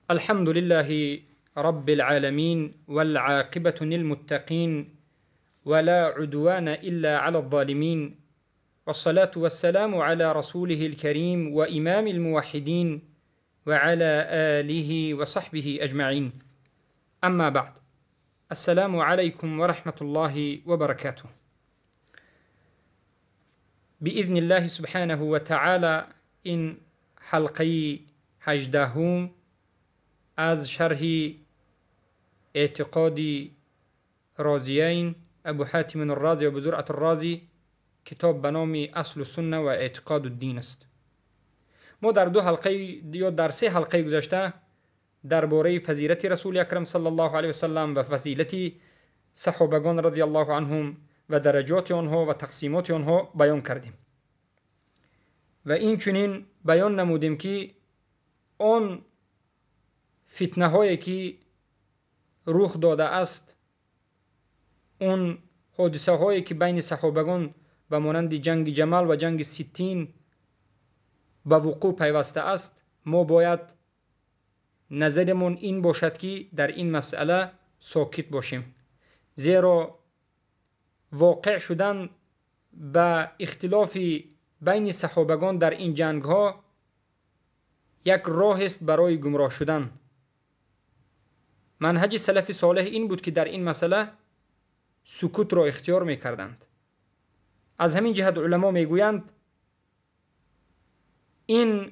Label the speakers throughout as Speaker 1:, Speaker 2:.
Speaker 1: الحمد لله رب العالمين والعاقبة للمتقين ولا عدوان إلا على الظالمين والصلاة والسلام على رسوله الكريم وإمام الموحدين وعلى آله وصحبه أجمعين. أما بعد، السلام عليكم ورحمة الله وبركاته. بإذن الله سبحانه وتعالى این حلقه 18 از شرح اعتقاد رازیین ابو حاتم الرازی و ابو زرعة الرازی، کتاب به نام اصل السنه و اعتقاد الدین است. ما در دو حلقه یا در سه حلقه گذشته درباره فضیلت رسول اکرم صلی الله علیه و سلم و فضیلت صحابگان رضی الله عنهم و درجات آنها و تقسیمات آنها بیان کردیم و این چنین بیان نمودیم که آن فتنه هایی که رخ داده است، اون حادثه هایی که بین صحابگان به مانند جنگ جمل و جنگ ستین به وقوع پیوسته است، ما باید نظرمون این باشد که در این مسئله ساکت باشیم، زیرا واقع شدن به اختلاف بین صحابگان در این جنگ ها یک راه است برای گمراه شدن. منهج سلف صالح این بود که در این مسئله سکوت را اختیار میکردند. از همین جهت علما میگویند این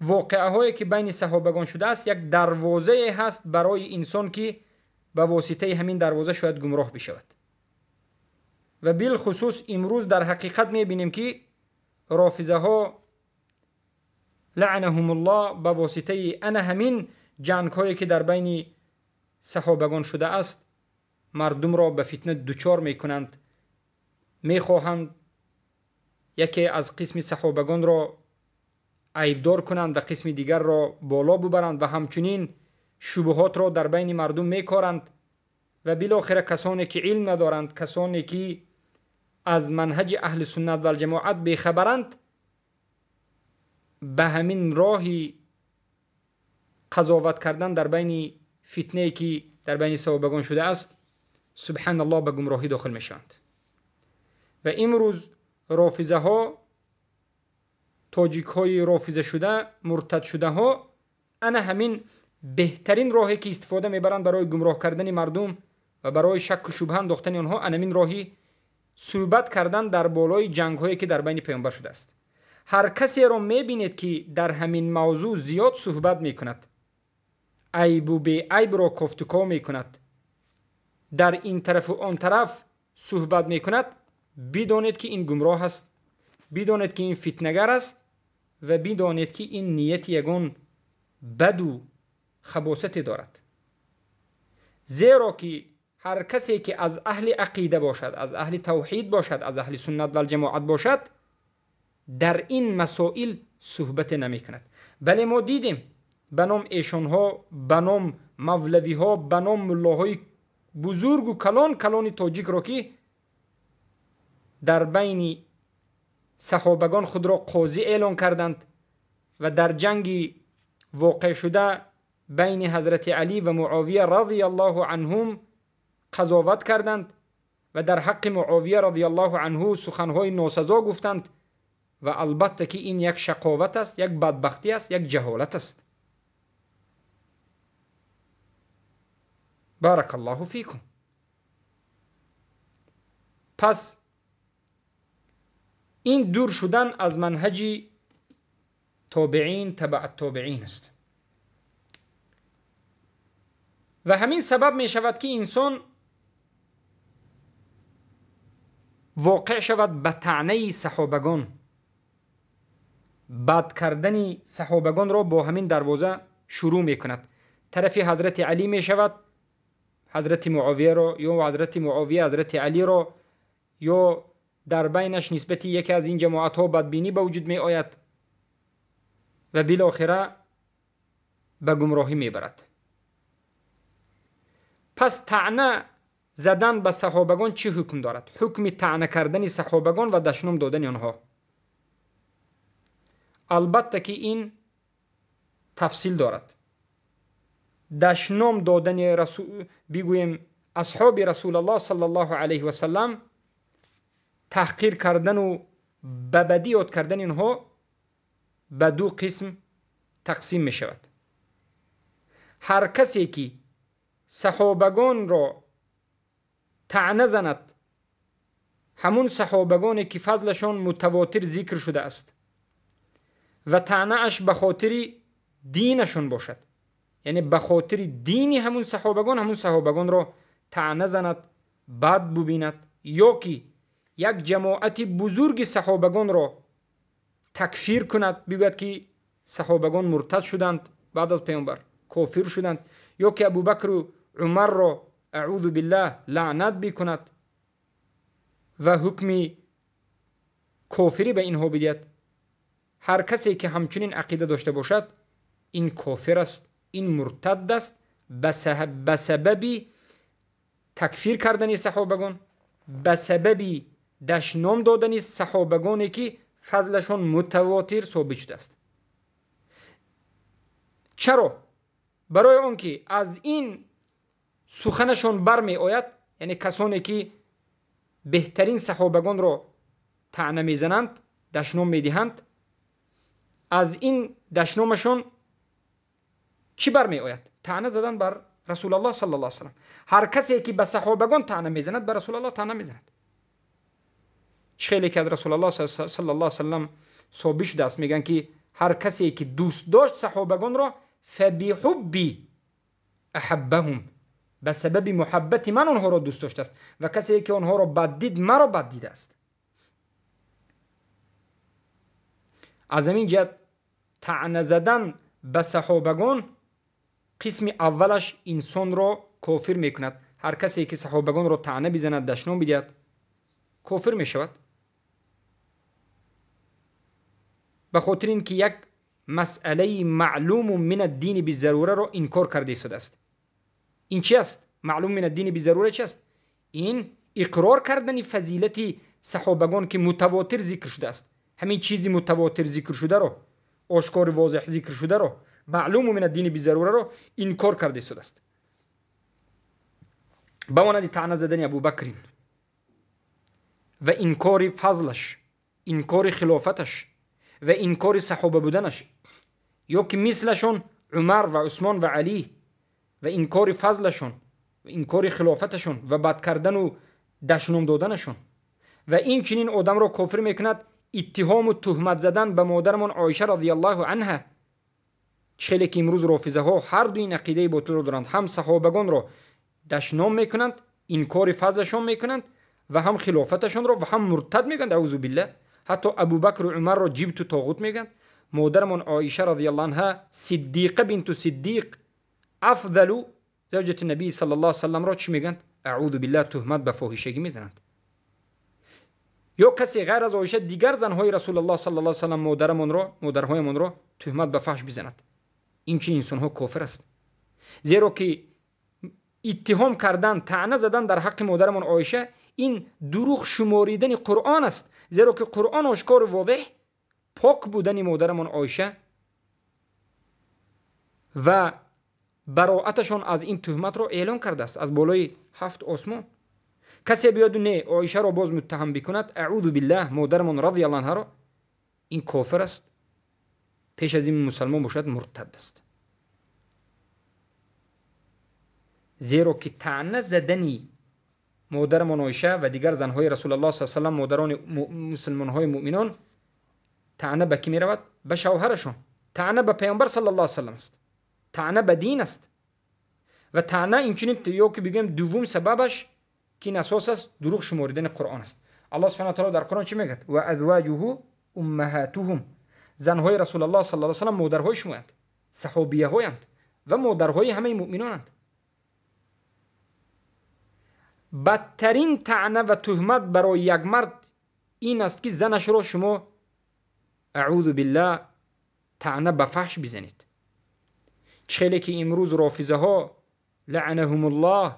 Speaker 1: واقعه هایی که بین صحابگان شده است یک دروازه هست برای انسان که به واسطه همین دروازه شاید گمراه بشود. و بالخصوص امروز در حقیقت میبینیم که رافضه ها لعنهم الله به واسطه انا همین جنگ هایی که در بین صحابگان شده است مردم را به فتنه دچار میکنند. میخواهند یکی از قسم صحابگان را عیبدار کنند و قسم دیگر را بالا ببرند و همچنین شبهات را در بین مردم میکارند و بالاخره کسانی که علم ندارند، کسانی که از منهج اهل سنت و الجماعت بیخبرند، به همین راهی قضاوت کردن در بین فتنه که در بین صحابگان شده است، سبحان الله، به گمراهی داخل میشوند. و امروز رافضه ها، تاجیک های رافضه شده، مرتد شده ها، انا همین بهترین راهی که استفاده میبرند برای گمراه کردن مردم و برای شک و شبهه انداختن آنها، انا همین راهی صحبت کردن در بالای جنگ هایی که در بین پیامبر شده است. هر کسی را میبینید که در همین موضوع زیاد صحبت میکند، عیب و بی عیب را کوفتکا میکند، در این طرف و آن طرف صحبت میکند، بدانید که این گمراه است، بدانید که این فتنه‌گر است و بدانید که این نیت یگان بد و خباثت دارد. زیرا که هر کسی که از اهل عقیده باشد، از اهل توحید باشد، از اهل سنت و الجماعت باشد، در این مسائل صحبت نمی کند. بله ما دیدیم به نام ایشانها، به نام مولوی ها، به نام ملاهای بزرگ و کلان کلان تاجیک را که در بین صحابگان خود را قاضی اعلان کردند و در جنگ واقع شده بین حضرت علی و معاویه رضی الله عنهم قضاوت کردند و در حق معاویه رضی الله عنه سخنهای ناسزا گفتند و البته که این یک شقاوت است، یک بدبختی است، یک جهالت است. بارک الله فیکم. پس این دور شدن از منهج تابعین، تبع تابعین است و همین سبب می شود که انسان واقع شود به طعنه صحابگان. بد کردن صحابگان را با همین دروازه شروع می کند. طرف حضرت علی می شود، حضرت معاویه را، یا حضرت معاویه حضرت علی را، یا در بینش نسبت یکی از این جماعت ها بدبینی به وجود می آید و بالاخره به گمراهی می برد. پس طعنه زدن به صحابگان چه حکم دارد؟ حکم طعنه کردن صحابگان و دشنام دادن آنها. البته که این тафсил дорад. Дашном додани бигӯем асҳоби Расулаллоҳ саллаллоҳу алайҳи васаллам, таҳқир кардану ба бадӣ ёд кардани инҳо ба ду қисм тақсим мешавад. Ҳар касе ки саҳобагонро таъна занад, ҳамун саҳобагоне ки фазлашон мутавотир зикр шудааст ва таънааш ба хотири динашон бошад, яъне ба хотири дини ҳамун саҳобагон, ҳамун саҳобагонро таъна занад, бад бубинад, ё ки як ҷамоати бузурги саҳобагонро такфир кунад, бигӯяд ки саҳобагон муртад шуданд баъд аз паёмбар, кофир шуданд, ё ки Абубакру Умарро аъузу биллаҳ лаънат бикунад ва ҳукми кофирӣ ба инҳо бидиҳад. Ҳар касе ки ҳамчунин ақида дошта бошад, ин кофир аст, ин муртад аст ба сабаби такфир кардани саҳобагон, ба сабаби дашном додани саҳобагоне ки фазлашон мутавотир собит шудааст. Чаро? Барои он ки аз ин суханашон бармеояд, яъне касоне ки беҳтарин саҳобагонро таъна мезананд, дашном медиҳанд, аз ин дашномашон чӣ бармеояд? Таъна задан бар Расулаллоҳ саллаллоҳу алайҳи васаллам. Ҳар касе ки ба саҳобагон таъна мезанад, ба Расулаллоҳ таъна мезанад. Чӣ хеле ки аз Расулаллоҳ саллаллоҳу алайҳи васаллам собит шудааст, мегӯянд ки ҳар касе ки дӯст дошт саҳобагонро, фабиҳубби аҳаббаҳум, ба сабаби муҳаббати ман онҳоро дӯст доштааст, ва касе ки онҳоро бад дид, маро бад дидааст. Аз ҳамин ҷиҳат таъна задан ба саҳобагон қисми аввалаш инсонро кофир мекунад. Ҳар касе ки саҳобагонро таъна бизанад, дашном бидиҳад, кофир мешавад. Ба хотири ин ки як масъалаи маълуму мин аддини бизарураро инкор карда истодааст. Ин чи аст? Маълум мин аддини бизарура чи аст? Ин иқрор кардани фазилати саҳобагон ки мутавотир зикр шудааст. Ҳамин чизи мутавотир зикр шударо, ошкори возеҳ зикр шударо, маълуму мин аддини бизарураро инкор карда истодааст. Ба монанди таъна задани Абубакрин ва инкори фазлаш, инкори хилофаташ ва инкори саҳоба буданаш, ё ки мислашон Умар ва Усмон ва Алӣ ва инкори фазлашон ва инкори хилофаташон ва бад кардану дашном доданашон. Ва инчунин одамро кофир мекунад иттиҳому туҳмат задан ба модарамон Оиша радиаллоҳу анҳа. Чӣ хеле ки имрӯз рофизаҳо ҳар ду ин ақидаи ботилро доранд, ҳам саҳобагонро дашном мекунанд, инкори фазлашон мекунанд ва ҳам хилофаташонро ва ҳам муртад мегӯянд, аъузу биллаҳ. Ҳатто Абубакру Умарро ҷибту тоғут мегӯянд. Модарамон Оиша радиаллоҳу анҳа, Сиддиқа бинту Сиддиқ, афзалу завҷати набӣ саллаллоҳу алайҳи васалламро чӣ мегӯянд? Аъузу биллаҳ, туҳмат ба фоҳишагӣ мезананд. Ё касе ғайр аз Оиша дигар занҳои Расулаллоҳ саллаллоҳу алайҳи васаллам модарамонро, модарҳоямонро туҳмат ба фаҳш бизанад. Инчунин инсонҳо кофир аст. Зеро ки иттиҳом кардан, таъна задан дар ҳаққи модарамон Оиша ин дурӯғ шуморидани Қуръон аст. Зеро ки Қуръон ошкору возеҳ пок будани модарамон Оиша ва бароаташон аз ин туҳматро эълон кардааст аз болои ҳафт осмон. Касе биёду не Оишаро боз муттаҳам бикунад, аъузу биллаҳ, модарамон радиаллоҳу анҳаро, ин кофир аст. Пеш аз ин мусалмон бошад, муртад аст. Зеро ки таъна задани модарамон Оиша ва дигар занҳои Расулаллоҳ саллаллоҳу алайҳи васаллам, модарони мусулмонҳои муъминон, таъна ба кӣ меравад? Ба шавҳарашон. Таъна ба паёмбар саллаллоҳу алайҳи васаллам аст. Таъна ба дин аст. Ва таъна инчунин, ё ки бигӯем дуввум сабабаш ки ин асос аст, дурӯғ шуморидани Қуръон аст. Аллоҳ субҳанаҳу ва таъоло дар Қуръон чӣ мегӯяд? Ва азваҷуҳу уммаҳатуҳум. Занҳои Расулаллоҳ саллаллоҳу алайҳи васаллам модарҳои шумоянд, саҳобияҳоянд ва модарҳои ҳамаи муъминонанд. Бадтарин таъна ва туҳмат барои як мард ин аст ки занашро шумо аъузу биллаҳ таъна ба фаҳш бизанед. Чӣ хеле ки имрӯз рофизаҳо лаънаҳумуллоҳ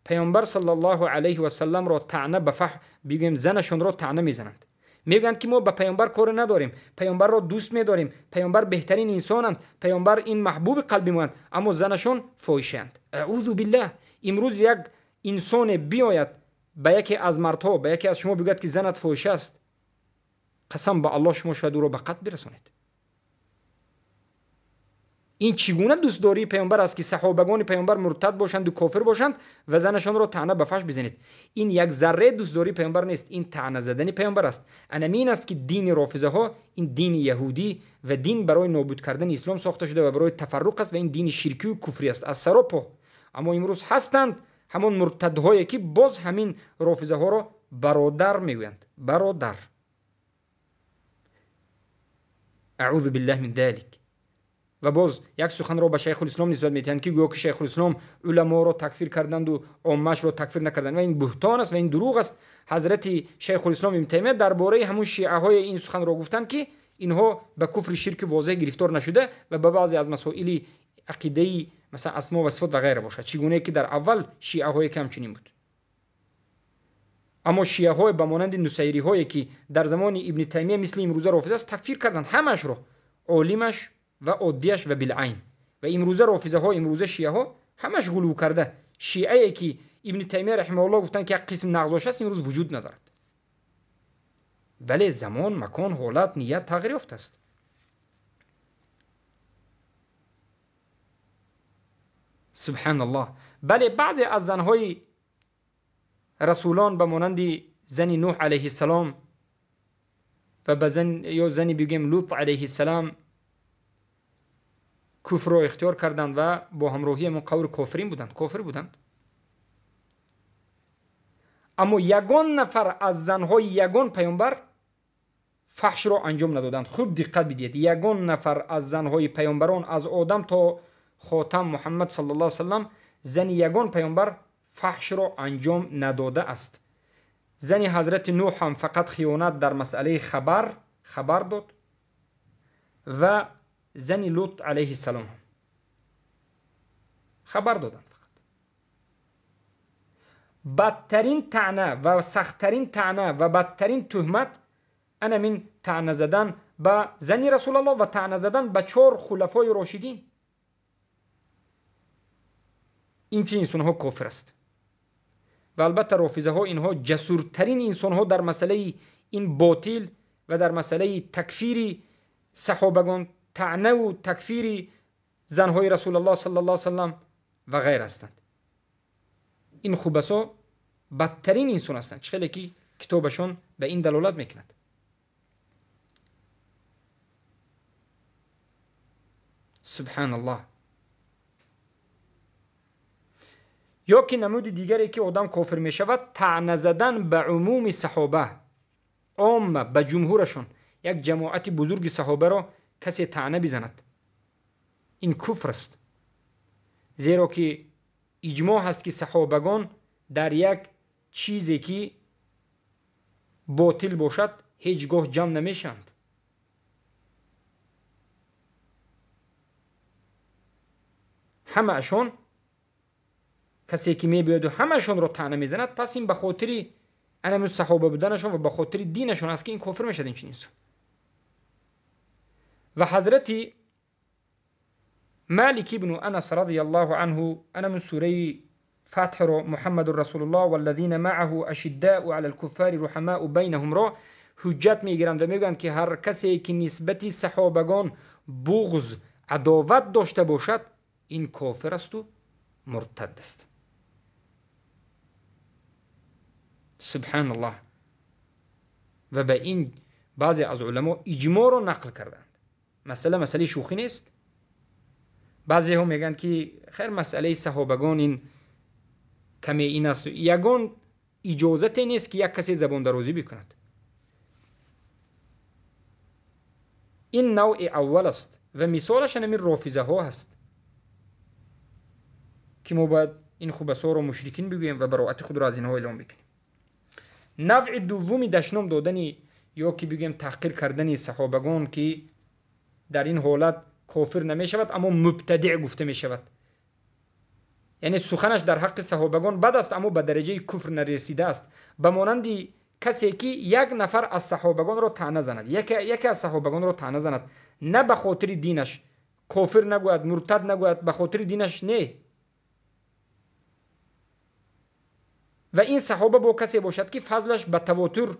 Speaker 1: паёмбар саллаллоҳу алайҳи васалламро таъна ба фаҳш бигӯем, занашонро таъна мезананд. Мегӯянд ки мо ба паёмбар коре надорем, паёмбарро дӯст медорем, паёмбар беҳтарин инсонанд, паёмбар ин маҳбуби қалби моанд, аммо занашон фоҳишаанд. Аъузу биллаҳ. Имрӯз як инсоне биёяд ба яке аз мардҳо, ба яке аз шумо бигӯяд ки занат фоҳиша аст, қасам ба Аллоҳ шумо шояд ӯро ба қатл бирасонед. Ин чӣ гуна дӯстдории паёмбар аст ки саҳобагони паёмбар муртад бошанду кофир бошанд ва занашонро таъна ба фаҳш бизанед? Ин як зарре дӯстдории паёмбар нест, ин таъна задани паёмбар аст. Анамин аст ки дини рофизаҳо ин дини яҳудӣ ва дин барои нобуд кардани ислом сохта шуда ва барои тафарруқ аст ва ин дини ширкию куфрӣ аст аз саропо. Аммо имрӯз ҳастанд ҳамон муртадҳое ки боз ҳамин рофизаҳоро бародар мегӯянд. Бародар. Аъузу биллаҳ мин залик. Ва боз як суханро ба Шайхулислом нисбат медиҳанд ки гӯё ки Шайхулислом уламоро такфир карданду оммаашро такфир накарданд. Ва ин буҳтон аст ва ин дурӯғ аст. Ҳазрати Шайхулислом ибн Таймия дар бораи ҳамун шиаҳои ин суханро гуфтанд ки инҳо ба куфри ширки возеҳ гирифтор нашуда ва ба баъзе аз масоили ақидаи масалан асмо ва сифот ва ғайра бошад, чӣ гунае ки дар аввал шиаҳое ки ҳамчунин буд. Аммо шиаҳое ба монанди нусайриҳое ки дар замони ибни Таймия мисли имрӯза рофиза аст, такфир карданд ҳамаашро, олимаш ва оддияш ва билайн. Ва имрӯза рофизаҳо, имрӯза шиаҳо ҳамаш ғулӯ карда. Шиае ки ибни Таймия раҳимаҳуллоҳ гуфтанд ки як қисм нағзош аст, имрӯз вуҷуд надорад. Бале, замон, макон, ҳолат, ният тағйир ёфтааст. Субҳаналлоҳ. Бале, баъзе аз занҳои расулон ба монанди зани Нӯҳ алайҳиссалом ва ба зан ё зани бигӯем Лут алайҳиссалом куфрро ихтиёр карданд ва бо ҳамроҳии ҳамон қаври кофирин буданд, кофир буданд. Аммо ягон нафар аз занҳои ягон паёмбар фаҳшро анҷом надоданд. Хуб диққат бидиҳед, ягон нафар аз занҳои паёмбарон аз Одам то хотам Муҳаммад саллаллоҳу алайҳи васаллам зани ягон паёмбар фаҳшро анҷом надодааст. Зани ҳазрати Нӯҳ ҳам фақат хиёнат дар масъалаи хабар дод ва зани Лут алайҳиссалом ҳам хабар доданд фақат. Бадтарин таъна ва сахттарин таъна ва бадтарин туҳмат анамин таъна задан ба зани Расулаллоҳ ва таъна задан ба 4 хулафои рошидин. Инчунин инсонҳо кофир аст. Ва албатта рофизаҳо инҳо ҷасуртарин инсонҳо дар масъалаи ин ботил ва дар масъалаи такфири саҳобагон, таънаву такфири занҳои Расулаллоҳ саллаллоҳу алайҳи васаллам ва ғайр ҳастанд. Ин хубасо бадтарин инсон ҳастанд, чӣ хеле ки китобашон ба ин далолат мекунад. Субҳаналлоҳ. Ё ки намуди дигаре ки одам кофир мешавад, таъна задан ба умуми саҳоба, омма, ба ҷумҳурашон, як ҷамоати бузурги саҳобаро касе таъна бизанад, ин куфр аст. Зеро ки иҷмоъ ҳаст ки саҳобагон дар як чизе ки ботил бошад ҳеҷ гоҳ ҷамъ намешаванд. Ҳамаашон касе ки мебиёду ҳамаашонро таъна мезанад, пас ин ба хотири анамун саҳоба буданашон ва ба хотири динашон аст ки ин кофир мешавад инчунин инсон. Ва ҳазрати Малик ибну Анас радияллоҳу анҳу анамун сураи фатҳро Муҳаммадун расулуллоҳ валлазина маъаҳу ашиддаау ала лкуффари руҳамаау байнаҳумро ҳуҷҷат мегиранд ва мегӯянд ки ҳар касе ки нисбати саҳобагон буғз, адоват дошта бошад, ин кофир асту муртад аст. Субҳаналлоҳ. Ва ба ин баъзе аз уламо иҷмоъро нақл карданд. Масъала масъалаи шӯхӣ нест. Баъзеҳо мегӯянд ки хайр, масъалаи саҳобагон ин каме ин аст, ягон иҷозате нест ки як касе забондарозӣ бикунад. Ин навъи аввал аст ва мисолаш ҳамин рофизаҳо ҳаст ки мо бояд ин хубасоро мушрикин бигӯем ва бароати худро аз инҳо эълон бикунем. Навъи дуввуми дашном додани ё ки бигӯем таҳқир кардани саҳобагон ки дар ин ҳолат кофир намешавад, аммо мубтадиъ гуфта мешавад. Яъне суханаш дар ҳаққи саҳобагон бад аст, аммо ба дараҷаи куфр нарасидааст. Ба монанди касе ки як нафар аз саҳобагонро таъна занад, яке аз саҳобагонро таъна занад, на ба хотири динаш, кофир нагӯяд, муртад нагӯяд, ба хотири динаш не. Ва ин саҳоба бо касе бошад ки фазлаш ба тавотур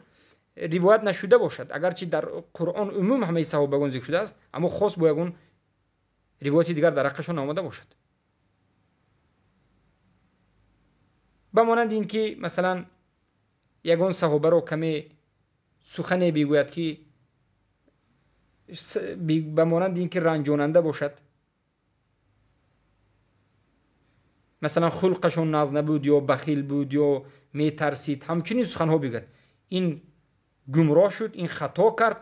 Speaker 1: ривоят нашуда бошад, агарчи дар Қуръон умум ҳамаи саҳобагон зикр шудааст, аммо хос бо ягон ривояти дигар дар ҳаққашон омада бошад. Ба монанди ин ки масалан ягон саҳобаро каме сухане бигӯяд ки ба монанди ин ки ранҷонанда бошад, масалан хулқашон наз набуд ё бахил буд ё метарсид, ҳамчунин суханҳо бигӯяд, ин гумроҳ шуд, ин хато кард,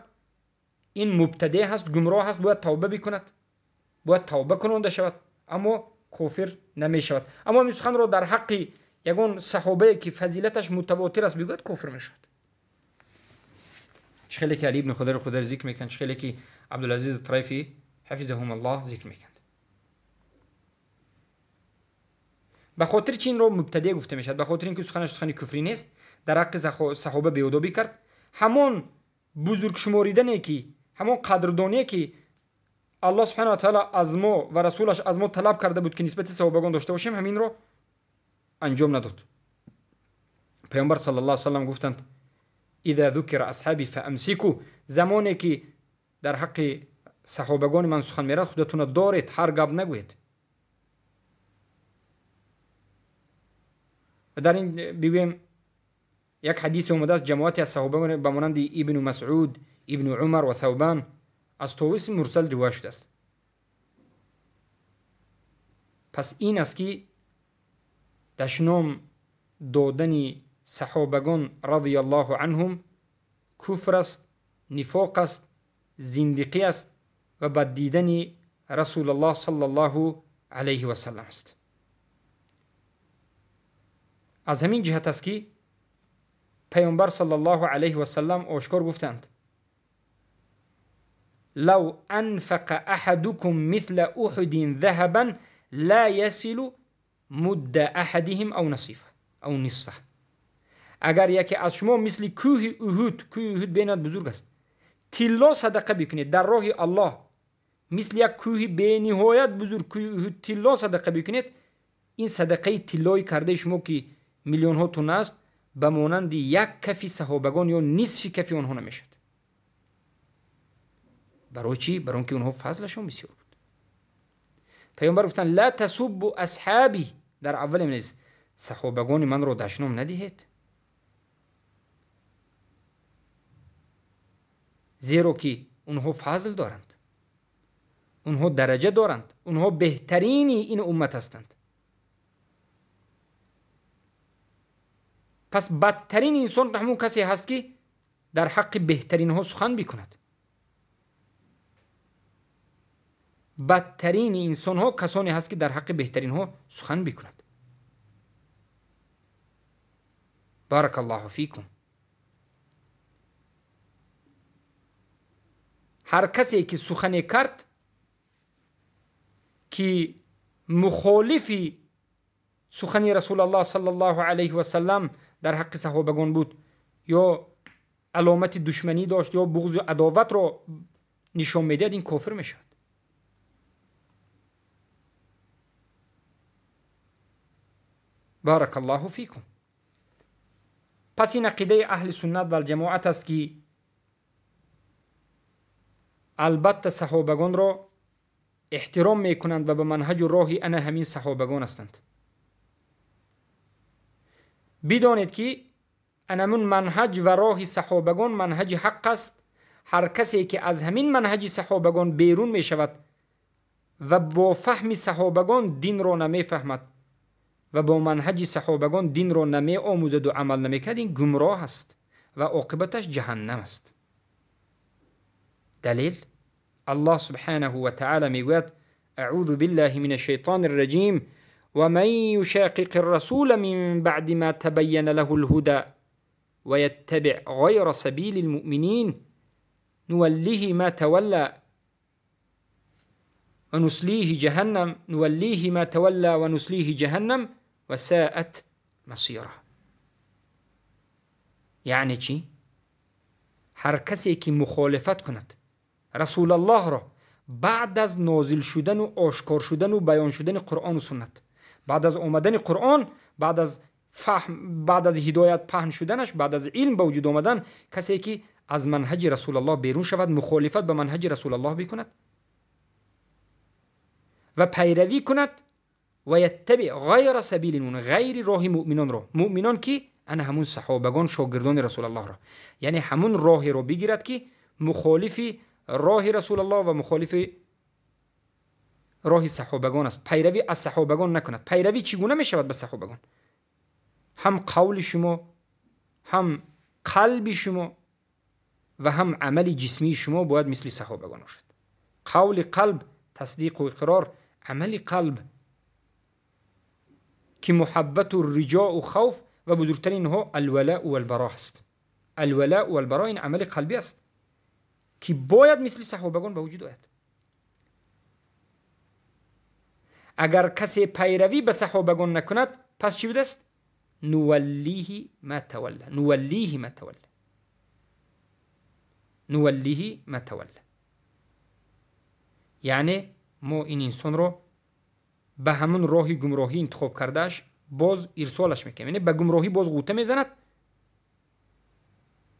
Speaker 1: ин мубтадеъ ҳаст, гумроҳ ҳаст, бояд тавба бикунад, бояд тавба кунонда шавад, аммо кофир намешавад. Аммо ин суханро дар ҳаққи ягон саҳобае ки фазилаташ мутавотир аст бигӯяд, кофир мешавад. Чӣ хеле ки Али ибни Худар Худар зикр мекунад, чӣ хеле ки Абдулазиз Трайфи ҳафизаҳум Аллоҳ зикр мекунад. Ба хотири чи инро мубтадеъ гуфта мешавад? Ба хотири ин ки суханаш сухани куфрӣ нест, дар ҳаққи саҳоба беодобӣ кард. Ҳамон бузургшуморидане ки, ҳамон қадрдоние ки Аллоҳ субҳанаҳу ва таъала аз мо ва расулаш аз мо талаб карда буд ки нисбати саҳобагон дошта бошем, ҳаминро анҷом надод. Паёмбар саллаллоҳу алайҳи васаллам гуфтанд: إذا ذكر أصحابي فأمسكوا. замоне ки дар ҳаққи саҳобагони ман сухан мерад, худатонро доред, ҳар гап нагӯед. Дар ин бигӯем як ҳадисе омадааст, ҷамоате аз саҳобагон ба монанди Ибну Масъуд, Ибну Умар ва Тавбан аз Товуси мурсал ривоят шудааст. Пас ин аст ки дашном додани саҳобагон радияллоҳу анҳум куфр аст, нифоқ аст, зиндиқӣ аст ва бад дидани Расулуллоҳ саллаллоҳу алайҳи васаллам аст. Аз ҳамин ҷиҳат аст ки паёмбар саллаллоҳу алайҳи васаллам ошкор гуфтанд: لو أنفق أحدكم مثل أحد ذهبا لا يصل مد أحدهم أو نصفه أو نصفه. агар яке аз шумо мисли кӯҳи Уҳуд, кӯҳи Уҳуд бенад бузург аст, тилло садақа бикунед дар роҳи Аллоҳ, мисли як кӯҳи бениҳоят бузург, кӯҳи Уҳуд тилло садақа бикунед, ин садақаи тиллои кардаи шумо ки миллионҳо тонна аст, ба монанди як кафи саҳобагон ё нисфи кафи онҳо намешавад. Барои чӣ? Барои он ки онҳо фазлашон бисёр буд. Паёмбар гуфтанд: ла тасуббу асҳаби, дар аввале низ саҳобагони манро дашном надиҳед, зеро ки онҳо фазл доранд, онҳо дараҷа доранд, онҳо беҳтарини ин уммат ҳастанд. Пас бадтарин инсон ҳамон касе ҳаст ки дар ҳаққи беҳтаринҳо сухан бикунад. Бадтарини инсонҳо касоне ҳаст ки дар ҳаққи беҳтаринҳо сухан бикунад. Баракаллоҳу фикум. Ҳар касе ки сухане кард ки мухолифи сухани Расулуллоҳ саллаллоҳу алайҳи васаллам дар ҳаққи саҳобагон буд, ё аломати душманӣ дошт, ё буғзу адоватро нишон медиҳад, ин кофир мешавад. Баракаллоҳу фикум. Пас ин ақидаи аҳли суннат валҷамоат аст ки албатта саҳобагонро эҳтиром мекунанд ва ба манҳаҷу роҳи ана ҳамин саҳобагон ҳастанд. Бидонед ки анамун манҳаҷ ва роҳи саҳобагон манҳаҷи ҳақ аст. Ҳар касе ки аз ҳамин манҳаҷи саҳобагон берун мешавад ва бо фаҳми саҳобагон динро намефаҳмад ва бо манҳаҷи саҳобагон динро намеомӯзаду амал намекунад, ин гумроҳ аст ва оқибаташ ҷаҳаннам аст. Далел: Аллоҳ субҳанаҳу ва таъала мегӯяд: аъузу биллаҳи мина шайтони рраҷим ومن يشاقق الرسول من بعد ما تبين له الهدى ويتبع غير سبيل المؤمنين نوله ما تولى ونسليه جهنم نوليه ما تولى ونسليه جهنم وساءت مصيرا. یعنی چی؟ هر کسی که مخالفت کند رسول الله را بعد از نازل شدن و آشکار شدن و بیان شدن قرآن و سنت، بعد از آمدن قرآن، بعد از فهم، بعد از هدایت پهن شدنش، بعد از علم به وجود آمدن، کسی که از منهج رسول الله بیرون شود، مخالفت به منهج رسول الله بکند و پیروی کند و یتبع غیر سبیل المؤمنین، غیر راه مؤمنان را. مؤمنان که انا همون صحابگان شاگردان رسول الله را، یعنی همون راه را بگیرد که مخالف راه رسول الله و مخالف راه صحابگان است. پیروی از صحابگان نکند. پیروی چگونه می شود به صحابگان؟ هم قول شما، هم قلب شما و هم عمل جسمی شما باید مثل صحابگان باشد. قول قلب تصدیق و اقرار، عمل قلب که محبت و رجاء و خوف و بزرگترین ها الولاء و البراء است. الولاء و البراء این عمل قلبی است که باید مثل صحابگان به وجود آید. اگر کسی پیروی به صحابگان نکند پس چی بوده است؟ نولیه ما توله، نولیه ما توله، نولیه ما توله. یعنی ما این انسان را به همون راه گمراهی انتخاب کردهش باز ارسالش میکنیم، یعنی به گمراهی باز غوطه میزند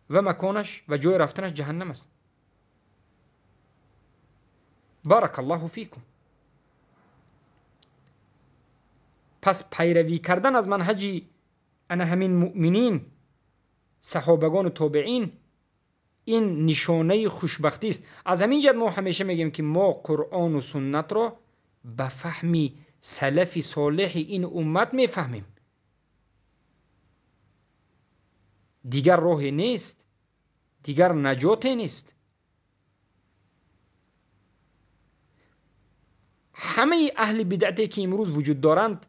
Speaker 1: و مکانش و جای رفتنش جهنم است. بارک الله فیکم. پس پیروی کردن از منهج انا همین مؤمنین، صحابگان و تابعین، این نشانه خوشبختی است. از همین جهت ما همیشه میگیم که ما قرآن و سنت را به فهم سلف صالح این امت میفهمیم، دیگر راه نیست، دیگر نجات نیست. همه اهل بدعتی که امروز وجود دارند،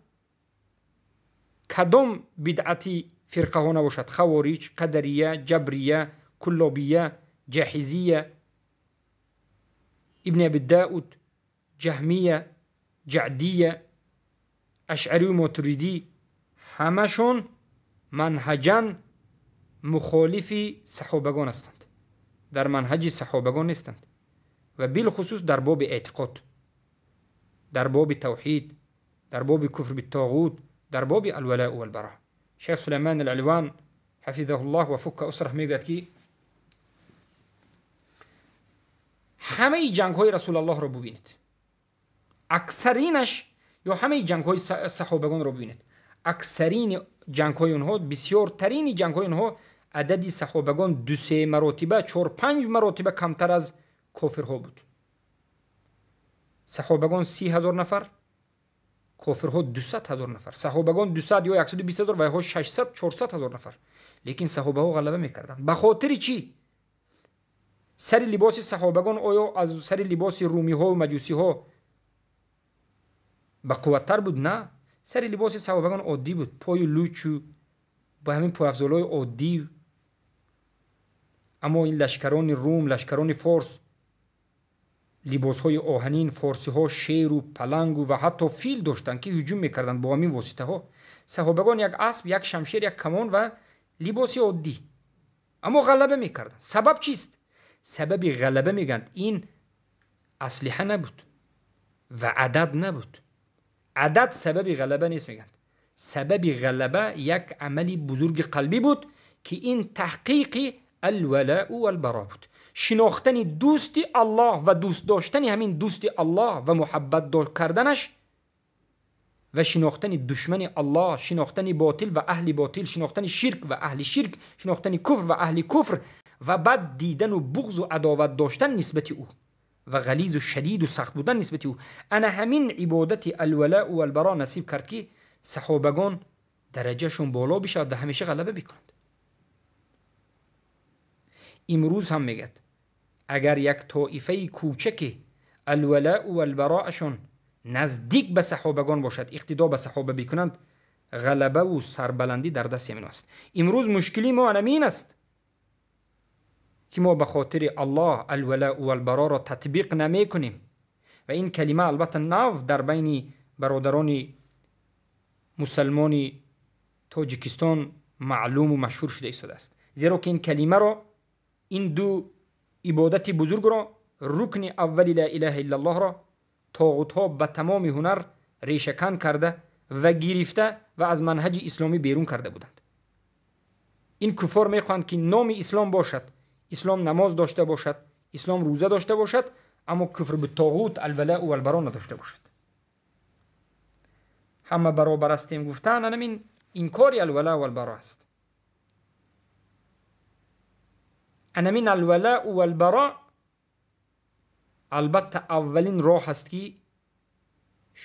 Speaker 1: کدام بدعتی فرقه ها نباشد، خوارج، قدریه، جبریه، کلابیه، جاحظیه، ابن ابی داود، جهمیه، جعدیه، اشعری و ماتریدی، همشون منهجا مخالف صحابگان هستند، در منهج صحابگان نیستند و بالخصوص در باب اعتقاد، در باب توحید، در باب کفر بالطاغوت، در باب الولاء والبراء. شیخ سلیمان العلوان حفظه الله و فک اسره میگوید که همه جنگ های رسول الله را ببینید، اکثرینش یا همه جنگ های صحابگان را ببینید، اکثرین جنگ های اونها، بسیارترین جنگ های اونها، عدد صحابگان 2-3 مراتبه، 4-5 مراتبه کمتر از کافرها بود. صحابگان 30,000 نفر، کافرها 200,000 نفر. صحابگان 200 یا 120,000 و ها 600-400,000 نفر. لیکن صحابه ها غلبه میکردند. به خاطر چی؟ سر لباس صحابگان آیا از سر لباس رومی ها و مجوسی ها به قوتتر بود؟ نه، سر لباس صحابگان عادی بود، پای لوچ و با همین پایافزالای عادی. اما این لشکران روم، لشکران فارس، لباس های آهنین، فارسی ها شیر و پلنگ و حتی فیل داشتند که هجوم میکردند با همین واسطه ها. صحابگان یک اسب، یک شمشیر، یک کمان و لباس عادی، اما غلبه میکردند. سبب چیست؟ سبب غلبه میگند این اسلحه نبود و عدد نبود. عدد سبب غلبه نیست میگند. سبب غلبه یک عمل بزرگ قلبی بود که این تحقیق الولاء والبراء بود. شناختن دوست الله و دوست داشتن همین دوست الله و محبت کردنش و شناختن دشمن الله، شناختن باطل و اهل باطل، شناختن شرک و اهل شرک، شناختن کفر و اهل کفر و بعد دیدن و بغض و عداوت داشتن نسبت او و غلیظ و شدید و سخت بودن نسبت او. انا همین عبادت الولاء و البراء نصیب کرد که صحابگان درجهشون بالا بشود و همیشه غلبه بکنند. امروز هم میگد اگر یک طایفه کوچک الولاء و البراءشون نزدیک به صحابگان باشد، اقتدا به صحابه بکنند، غلبه و سربلندی در دست من است. امروز مشکلی ما همین است که ما به خاطر الله الولاء و البراء را تطبیق نمی کنیم و این کلمه البته نو در بین برادران مسلمان تاجیکستان معلوم و مشهور شده ایستاده است. Зеро ки ин калимаро, ин ду ибодати бузургро, рукни аввали ла илаҳа иллаллоҳро тоғутҳо ба тамоми ҳунар решакан карда ва гирифта ва аз манҳаҷи исломӣ берун карда буданд. Ин куффор мехоҳанд ки номи ислом бошад, ислом намоз дошта бошад, ислом рӯза дошта бошад, аммо куфр ба тоғут алвалау валбаро надошта бошад. Ҳама баробар ҳастем гуфтан анамин инкори алвалау валбаро аст. Анамин алвалау валбаро албатта аввалин роҳ аст ки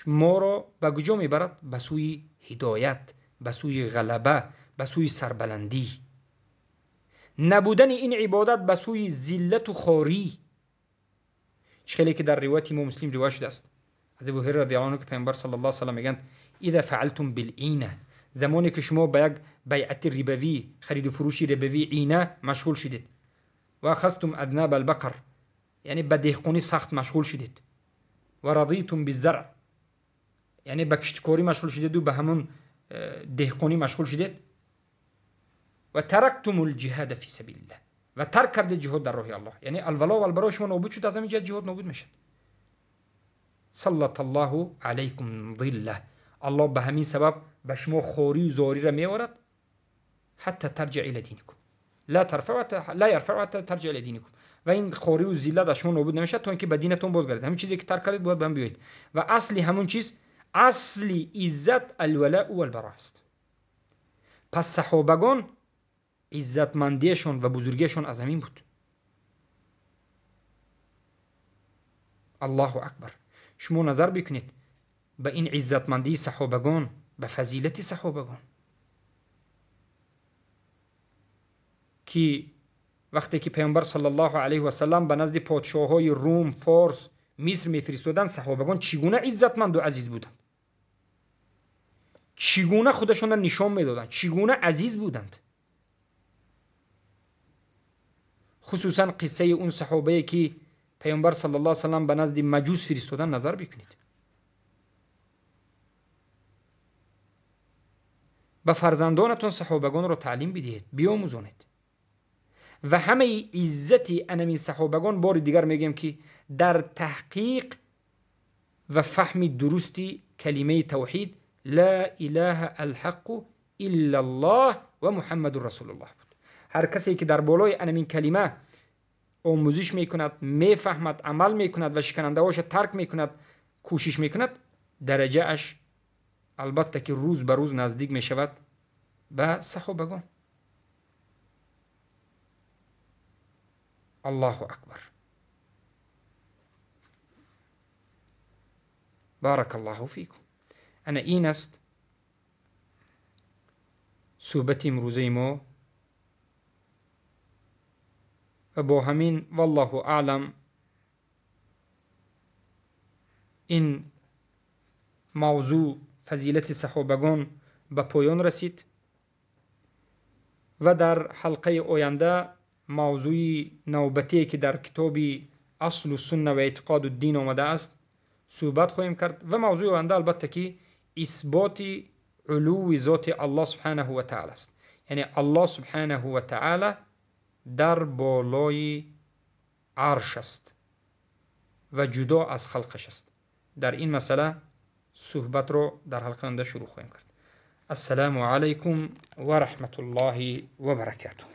Speaker 1: моро ба куҷо мебарад? Ба сӯи ҳидоят, ба сӯи ғалаба, ба сӯи сарбаландӣ. Набудани ин ибодат ба сӯи зиллату хорӣ. Чӣ хеле ки дар ривояти имом Муслим ривоят шудааст аз Абу Ҳурайра радиаллоҳу анҳу, ки Паёмбар саллаллоҳу алайҳи васаллам мегӯянд: иза фаалтум билъина, замоне ки шумо ба як байъати рибавӣ, хариду фурӯши рибавӣ ина машғул шудед, ва ахазтум аднаб албақар, яъне ба деҳқонӣ сахт машғул шудед, ва радитум биззаръ, яъне ба киштикорӣ машғул шудеду ба ҳамон деҳқонӣ машғул шудед, ва тарактум лҷиҳада фи сабилиллаҳ, ва тарк кардед ҷиҳод дар роҳи Аллоҳ, яъне алвало валбаро шумо нобуд шуд, аз ҳамин ҷиҳат ҷиҳод нобуд мешавад. Саллата Аллоҳу алайкум зилла, Аллоҳ ба ҳамин сабаб ба шумо хорию зориро меорад, ҳатта тарҷиъ ила диникум ла ярфаъу ҳатта тарҷиъ ила диникум, ва ин хорию зиллат аз шумо нобуд намешавад то ин ки ба динатон бозгардед. Ҳамин чизе ки тарк кардед бояд ба ҳам биёед. Ва асли ҳамун чиз, асли иззат алвалау валбаро аст. Пас саҳобагон иззатмандиашон ва бузургиашон аз ҳамин буд. Аллоҳу акбар. Шумо назар бикунед ба ин иззатмандии саҳобагон, ба фазилати саҳобагон, ки вақте ки Паёмбар саллаллоҳу алайҳи васаллам ба назди подшоҳҳои Рум, Форс, Миср мефиристоданд, саҳобагон чӣ гуна иззатманду азиз буданд, чӣ гуна худашонро нишон медоданд, чӣ гуна азиз буданд. Хусусан қиссаи он саҳобае ки Паёмбар саллаллоҳу алайҳи васаллам ба назди маҷус фиристоданд назар бикунед. Ба фарзандонатон саҳобагонро таълим бидиҳед, биомӯзонед. Ва ҳамаи иззати анамин саҳобагон, бори дигар мегӯем ки дар таҳқиқ ва фаҳми дурусти калимаи тавҳид ла илаҳа алҳаққу иллаллоҳ ва муҳаммадун расулуллоҳ буд. Ҳар касе ки дар болои анамин калима омӯзиш мекунад, мефаҳмад, амал мекунад ва шиканандаҳоша тарк мекунад, кӯшиш мекунад, дараҷааш албатта ки рӯз ба рӯз наздик мешавад ба саҳобагон. Аллоҳу акбар. Баракаллоҳу фикум. Ана ин аст суҳбати имрӯзаи мо ва бо ҳамин валлоҳу аълам ин мавзӯъ фазилати саҳобагон ба поён расид ва дар ҳалқаи оянда мавзӯи навбатие ки дар китоби аслу сунна ва эътиқоду дин омадааст суҳбат хоҳем кард. Ва мавзӯи оянда албатта ки исботи улуви зоти Аллоҳ субҳанаҳу ва таъала аст, яъне Аллоҳ субҳанаҳу ва таъала дар болои арш аст ва ҷудо аз халқаш аст. Дар ин масъала суҳбатро дар ҳалқаи оянда шурӯъ хоҳем кард. Ассалому алайкум ва раҳматуллоҳи ва баракатуҳ.